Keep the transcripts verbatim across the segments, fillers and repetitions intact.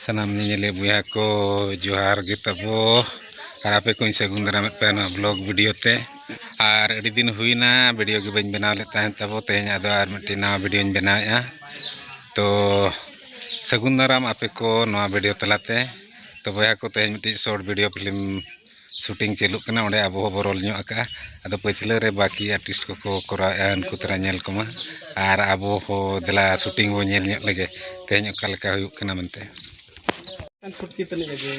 ᱥᱟᱱᱟᱢ ᱧᱮᱧᱮᱞᱤᱭᱟᱹ ᱵᱚᱭᱦᱟ ᱠᱚ, ᱡᱚᱦᱟᱨ ᱜᱮ ᱛᱟᱵᱚ᱾ ᱟᱨ ᱟᱯᱮ ᱠᱚᱧ ᱥᱟᱹᱜᱩᱱ ᱫᱟᱨᱟᱢᱮᱫ ᱯᱮᱭᱟ ᱱᱚᱣᱟ ᱵᱞᱚᱜ ᱵᱷᱤᱰᱤᱭᱳ ᱛᱮ᱾ ᱟᱨ ᱟᱹᱰᱤ ᱫᱤᱱ ᱦᱩᱭᱱᱟ ᱵᱷᱤᱰᱤᱭᱳ ᱜᱮ ᱵᱟᱹᱧ ᱵᱮᱱᱟᱣ ᱞᱮᱫ ᱛᱟᱦᱮᱸᱫ ᱛᱟᱵᱚ᱾ ᱛᱮᱦᱮᱧ ᱟᱫᱚ ᱟᱨ ᱢᱤᱫᱴᱮᱱ ᱱᱟᱣᱟ ᱵᱷᱤᱰᱤᱭᱳᱧ ᱵᱮᱱᱟᱣᱮᱫᱼᱟ᱾ ᱛᱚ ᱥᱟᱹᱜᱩᱱ ᱫᱟᱨᱟᱢ ᱟᱯᱮ ᱠᱚ ᱱᱚᱣᱟ ᱵᱷᱤᱰᱤᱭᱳ ᱛᱟᱞᱟᱛᱮ᱾ ᱛᱚ ᱵᱚᱭᱦᱟ ᱠᱚ, ᱛᱮᱦᱮᱧ ᱢᱤᱫᱴᱤᱡ ᱥᱚᱨᱴ ᱵᱷᱤᱰᱤᱭᱳ ᱯᱷᱤᱞᱢ ᱥᱩᱴᱤᱝ ᱪᱟᱹᱞᱩᱜ ᱠᱟᱱᱟ, ᱚᱸᱰᱮ ᱟᱵᱚ ᱦᱚᱸᱵᱚ ᱨᱳᱞ ᱧᱚᱜ ᱟᱠᱟᱜᱼᱟ᱾ ᱟᱫᱚ ᱯᱟᱹᱪᱷᱞᱟᱹ ᱨᱮ ᱵᱟᱹᱠᱤ ᱟᱨᱴᱤᱥᱴ ᱠᱚᱠᱚ ᱠᱚᱨᱟᱣᱮᱫᱼᱟ, ᱩᱱᱠᱩ ᱛᱟᱨᱟ ᱧᱮᱞ ᱠᱚᱢᱟ᱾ ᱟᱨ ᱟᱵᱚ ᱦᱚᱸ ᱫᱮᱞᱟ ᱥᱩᱴᱤᱝ ᱵᱚ ᱧᱮᱞ ᱧᱚᱜ ᱞᱮᱜᱮ, ᱛᱮᱦᱮᱧ ᱚᱠᱟ ᱞᱮᱠᱟ ᱦᱩᱭᱩᱜ ᱠᱟᱱᱟ ᱢᱮᱱᱛᱮ᱾ ᱪᱷᱩᱴᱠᱤ ᱛᱟᱹᱱᱤᱡ ᱟᱹᱜᱩ᱾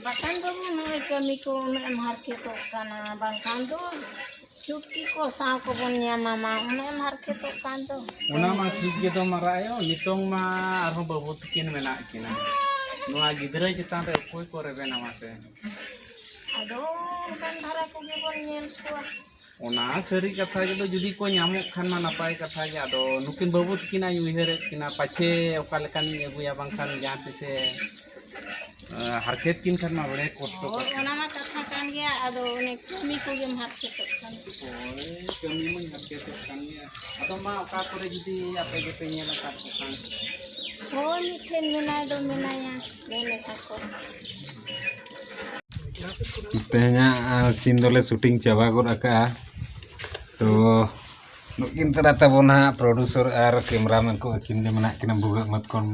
ᱵᱟᱠᱷᱟᱱ ᱵᱟᱹᱵᱩ, ᱱᱚᱜᱼᱚᱭ ᱠᱟᱹᱢᱤ ᱠᱚ ᱩᱱᱟᱹᱜ ᱮᱢ ᱦᱟᱨᱠᱮᱛᱚᱜ ᱠᱟᱱᱟ, ᱵᱟᱝᱠᱷᱟᱱ ᱫᱚ ᱪᱷᱩᱴᱠᱤ ᱠᱚ ᱥᱟᱶ ᱠᱚᱵᱚᱱ ᱧᱟᱢᱟᱢᱟ, ᱩᱱᱟᱹᱜ ᱮᱢ ᱦᱟᱨᱠᱮᱛᱚᱜ ᱠᱟᱱ ᱫᱚ᱾ ᱚᱱᱟ ᱢᱟ ᱴᱷᱤᱠ ᱜᱮ ᱫᱚ ᱢᱟᱨᱟᱭᱚ, ᱱᱤᱛᱚᱝ ᱢᱟ ᱟᱨᱦᱚᱸ ᱵᱟᱹᱵᱩ ᱛᱟᱹᱠᱤᱱ ᱢᱮᱱᱟᱜ ᱠᱤᱱᱟ᱾ ᱱᱚᱣᱟ ᱜᱤᱫᱽᱨᱟᱹ ᱪᱮᱛᱟᱱ ᱨᱮ ᱚᱠᱚᱭ ᱠᱚ ᱨᱮᱵᱮᱱᱟᱢᱟ ᱥᱮ? ᱟᱫᱚ ᱚᱱᱠᱟᱱ ᱫᱷᱟᱨᱟ ᱠᱚᱜᱮ ᱵᱚᱱ ᱧᱮᱞ ᱠᱚᱣᱟ᱾ ᱚᱱᱟ ᱥᱟᱹᱨᱤ ᱠᱟᱛᱷᱟ ᱜᱮ ᱫᱚ, ᱡᱩᱫᱤ ᱠᱚ ᱧᱟᱢᱚᱜ ᱠᱷᱟᱱ ᱢᱟ ᱱᱟᱯᱟᱭ ᱠᱟᱛᱷᱟ ᱜᱮ᱾ ᱟᱫᱚ ᱱᱩᱠᱤᱱ ᱵᱟᱹᱵᱩ ᱛᱟᱹᱠᱤᱱᱟᱜ ᱤᱧ ᱩᱭᱦᱟᱹᱨᱮᱫ ᱠᱤᱱᱟ, ᱯᱟᱪᱷᱮ ᱚᱠᱟ ᱞᱮᱠᱟᱱᱤᱧ ᱟᱹᱜᱩᱭᱟ, ᱵᱟᱝᱠᱷᱟᱱ ᱡᱟᱦᱟᱸ ᱛᱤᱥᱮ ᱦᱟᱨᱠᱮᱛ ᱠᱤᱱ ᱠᱷᱟᱱ ᱢᱟ ᱵᱟᱲᱮ ᱠᱚᱥᱴᱚ ᱦᱳᱭ, ᱠᱟᱛᱷᱟ᱾ ᱚᱱᱟ ᱢᱟ ᱠᱟᱛᱷᱟ ᱠᱟᱱ ᱜᱮᱭᱟ, ᱟᱫᱚ ᱚᱱᱮ ᱠᱟᱹᱢᱤ ᱠᱚᱜᱮᱢ ᱦᱟᱨᱠᱮᱛᱚᱜ ᱠᱟᱱ᱾ ᱦᱳᱭ, ᱠᱟᱹᱢᱤ ᱢᱟᱧ ᱦᱟᱨᱠᱮᱛᱚᱜ ᱠᱟᱱ ᱜᱮᱭᱟ᱾ ᱟᱫᱚ ᱢᱟ ᱚᱠᱟ ᱠᱚᱨᱮ ᱡᱩᱫᱤ ᱟᱯᱮ ᱜᱮᱯᱮ ᱧᱮᱞ ᱟᱠᱟᱫ ᱠᱚ ᱠᱷᱟᱱ? ᱦᱳᱭ, ᱢᱤᱫᱴᱷᱮᱱ ᱢᱮᱱᱟᱭ ᱫᱚ ᱢᱮᱱᱟᱭᱟ, ᱢᱮᱱ ᱞᱮᱠᱟ ᱠᱚ᱾ ᱛᱮᱦᱮᱧᱟᱜ, ᱟ, ᱥᱤᱱ ᱫᱚᱞᱮ ᱥᱩᱴᱤᱝ ᱪᱟᱵᱟ ᱜᱚᱫ ᱟᱠᱟᱜᱼᱟ᱾ ᱛᱚ ᱱᱩᱠᱤᱱ ᱛᱟᱨᱟ ᱛᱟᱵᱚᱱ ᱦᱟᱸᱜ ᱯᱨᱚᱰᱩᱥᱚᱨ ᱟᱨ ᱠᱮᱢᱨᱟᱢᱮᱱ ᱠᱚ, ᱟᱹᱠᱤᱱ ᱜᱮ ᱢᱮᱱᱟᱜ ᱠᱤᱱᱟ ᱵᱷᱩᱜᱟᱹᱜ ᱢᱟᱛᱠᱚᱢ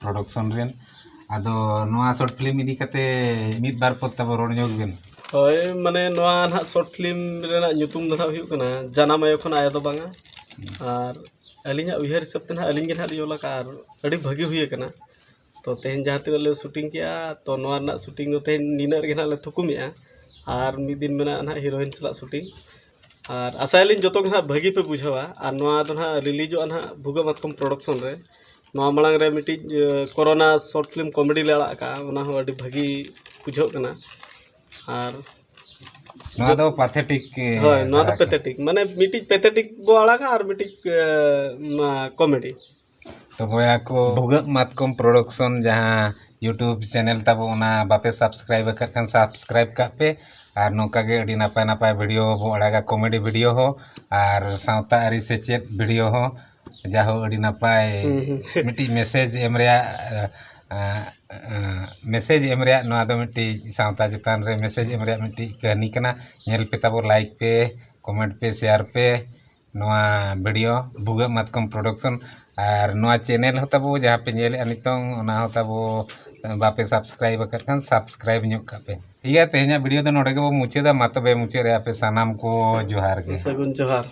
ᱯᱨᱚᱰᱟᱠᱥᱚᱱ ᱨᱮᱱ᱾ ᱟᱫᱚ ᱱᱚᱣᱟ ᱥᱚᱨᱴ ᱯᱷᱤᱞᱢ ᱤᱫᱤ ᱠᱟᱛᱮ ᱢᱤᱫ ᱵᱟᱨ ᱯᱚᱫ ᱛᱟᱵᱚ ᱨᱚᱲ ᱧᱚᱜ ᱵᱮᱱ᱾ ᱦᱳᱭ, ᱢᱟᱱᱮ ᱱᱚᱣᱟ ᱱᱟᱦᱟᱜ ᱥᱚᱨᱴ ᱯᱷᱤᱞᱢ ᱨᱮᱱᱟᱜ ᱧᱩᱛᱩᱢ ᱫᱚ ᱱᱟᱦᱟᱜ ᱦᱩᱭᱩᱜ ᱠᱟᱱᱟ ᱡᱟᱱᱟᱢ ᱟᱭᱳ ᱠᱷᱚᱱ ᱟᱭᱳ ᱫᱚ ᱵᱟᱝᱟ᱾ ᱟᱨ ᱟᱹᱞᱤᱧᱟᱜ ᱩᱭᱦᱟᱹᱨ ᱦᱤᱥᱟᱹᱵ ᱛᱮ ᱱᱟᱦᱟᱜ ᱟᱹᱞᱤᱧ ᱜᱮ ᱱᱟᱦᱟᱜ ᱞᱤᱧ ᱚᱞ ᱟᱠᱟᱫᱼᱟ, ᱟᱨ ᱟᱹᱰᱤ ᱵᱷᱟᱹᱜᱤ ᱦᱩᱭ ᱟᱠᱟᱱᱟ᱾ ᱛᱚ ᱛᱮᱦᱮᱧ ᱡᱟᱦᱟᱸ ᱛᱤᱱᱟᱹᱜ ᱞᱮ ᱥᱩᱴᱤᱝ ᱠᱮᱜᱼᱟ, ᱛᱚ ᱱᱚᱣᱟ ᱨᱮᱱᱟᱜ ᱥᱩᱴᱤᱝ ᱫᱚ ᱛᱮᱦᱮᱧ ᱱᱤᱱᱟᱹᱜ ᱨᱮᱜᱮ ᱱᱟᱦᱟᱜ ᱞᱮ ᱛᱷᱩᱠᱩᱢᱮᱜᱼᱟ᱾ ᱟᱨ ᱢᱤᱫ ᱫᱤᱱ ᱢᱮᱱᱟᱜᱼᱟ ᱱᱟᱦᱟᱜ ᱦᱤᱨᱳᱭᱤᱱ ᱥᱟᱞᱟᱜ ᱥᱩᱴᱤᱝ᱾ ᱟᱨ ᱟᱥᱟᱭᱟᱞᱤᱧ ᱡᱚᱛᱚ ᱜᱮ ᱱᱟᱦᱟᱜ ᱵᱷᱟᱹᱜᱤ ᱯᱮ ᱵᱩᱡᱷᱟᱹᱣᱟ᱾ ᱟᱨ ᱱᱚᱣᱟ ᱫᱚ ᱱᱟᱦᱟᱜ ᱨᱤᱞᱤᱡᱚᱜᱼᱟ ᱱᱟᱦᱟᱜ ᱵᱷᱩᱜᱟᱹᱜ ᱢᱟᱛᱠᱚᱢ ᱯᱨᱚᱰᱟᱠᱥᱚᱱ ᱨᱮ᱾ ᱱᱚᱣᱟ ᱢᱟᱲᱟᱝ ᱨᱮ ᱢᱤᱫᱴᱤᱡ, ᱮ, ᱠᱳᱨᱳᱱᱟ ᱥᱚᱨᱴ ᱯᱷᱤᱞᱢ ᱠᱚᱢᱮᱰᱤ ᱞᱮ ᱟᱲᱟᱜ ᱟᱠᱟᱫᱼᱟ, ᱚᱱᱟ ᱦᱚᱸ ᱟᱹᱰᱤ ᱵᱷᱟᱹᱜᱤ ᱵᱩᱡᱷᱟᱹᱜ ᱠᱟᱱᱟ᱾ ᱟᱨ ᱱᱚᱣᱟ ᱫᱚ ᱯᱟᱛᱷᱮᱴᱤᱠ, ᱮ, ᱦᱳᱭ, ᱱᱚᱣᱟ ᱫᱚ ᱫᱷᱟᱨᱟ ᱠᱟᱱᱟ᱾ ᱯᱮᱛᱷᱮᱴᱤᱠ, ᱢᱟᱱᱮ ᱢᱤᱫᱴᱤᱡ ᱯᱮᱛᱷᱮᱴᱤᱠ ᱵᱚ ᱟᱲᱟᱜᱟ ᱟᱨ ᱢᱤᱫᱴᱤᱡ, ᱮ, ᱱᱚᱣᱟ ᱠᱚᱢᱮᱰᱤ᱾ ᱛᱚ ᱵᱚᱭᱦᱟ ᱠᱚ, ᱵᱷᱩᱜᱟᱹᱜ ᱢᱟᱛᱠᱚᱢ ᱯᱨᱚᱰᱟᱠᱥᱚᱱ ᱡᱟᱦᱟᱸ YouTube ᱪᱮᱱᱮᱞ ᱛᱟᱵᱚ, ᱚᱱᱟ ᱵᱟᱯᱮ ᱥᱟᱵᱥᱠᱨᱟᱭᱤᱵ ᱟᱠᱟᱫ ᱠᱷᱟᱱ ᱥᱟᱵᱥᱠᱨᱟᱭᱤᱵ ᱠᱟᱜ ᱯᱮ᱾ ᱟᱨ ᱱᱚᱝᱠᱟ ᱜᱮ ᱟᱹᱰᱤ ᱱᱟᱯᱟᱭ ᱱᱟᱯᱟᱭ ᱵᱷᱤᱰᱤᱭᱳ ᱵᱚ ᱟᱲᱟᱜᱟ, ᱠᱚᱢᱮᱰᱤ ᱵᱷᱤᱰᱤᱭᱳ ᱦᱚᱸ ᱟᱨ ᱥᱟᱶᱛᱟ ᱟᱹᱨᱤ ᱥᱮᱪᱮᱫ ᱵᱷᱤᱰᱤᱭᱳ ᱦᱚᱸ᱾ ᱡᱟᱦᱳ, ᱟᱹᱰᱤ ᱱᱟᱯᱟᱭ ᱦᱩᱸ, ᱦᱩᱸ᱾ ᱢᱤᱫᱴᱤᱡ ᱢᱮᱥᱮᱡᱽ ᱮᱢ ᱨᱮᱭᱟᱜ, ᱮ, ᱢᱮᱥᱮᱡᱽ ᱮᱢ ᱨᱮᱭᱟᱜ, ᱱᱚᱣᱟ ᱫᱚ ᱢᱤᱫᱴᱤᱡ ᱥᱟᱶᱛᱟ ᱪᱮᱛᱟᱱ ᱨᱮ ᱢᱮᱥᱮᱡᱽ ᱮᱢ ᱨᱮᱭᱟᱜ ᱢᱤᱫᱴᱤᱡ ᱠᱟᱹᱦᱱᱤ ᱠᱟᱱᱟ᱾ ᱧᱮᱞ ᱯᱮ ᱛᱟᱵᱚ, ᱞᱟᱭᱤᱠ ᱯᱮ, ᱠᱚᱢᱮᱱᱴ ᱯᱮ, ᱥᱮᱭᱟᱨ ᱯᱮ ᱱᱚᱣᱟ ᱵᱷᱤᱰᱤᱭᱳ ᱵᱷᱩᱜᱟᱹᱜ ᱢᱟᱛᱠᱚᱢ ᱯᱨᱚᱰᱟᱠᱥᱚᱱ᱾ ᱟᱨ ᱱᱚᱣᱟ ᱪᱮᱱᱮᱞ ᱦᱚᱸ ᱛᱟᱵᱚ ᱡᱟᱦᱟᱸ ᱯᱮ ᱧᱮᱞᱮᱫᱼᱟ ᱱᱤᱛᱚᱝ, ᱚᱱᱟ ᱦᱚᱸ ᱛᱟᱵᱚ ᱵᱟᱯᱮ ᱥᱟᱵᱥᱠᱨᱟᱭᱤᱵ ᱟᱠᱟᱫ ᱠᱷᱟᱱ ᱥᱟᱵᱥᱠᱨᱟᱭᱤᱵ ᱧᱚᱜ ᱠᱟᱜ ᱯᱮ᱾ ᱴᱷᱤᱠ ᱜᱮᱭᱟ, ᱛᱮᱦᱮᱧᱟᱜ ᱵᱷᱤᱰᱤᱭᱳ ᱫᱚ ᱱᱚᱰᱮ ᱜᱮᱵᱚ ᱢᱩᱪᱟᱹᱫᱟ᱾ ᱢᱟ ᱛᱚᱵᱮ ᱢᱩᱪᱟᱹᱫ ᱨᱮ ᱟᱯᱮ ᱥᱟᱱᱟᱢ ᱠᱚ ᱡᱚᱦᱟᱨ ᱜᱮ᱾ ᱥᱟᱹᱜᱩᱱ ᱡᱚᱦᱟᱨ᱾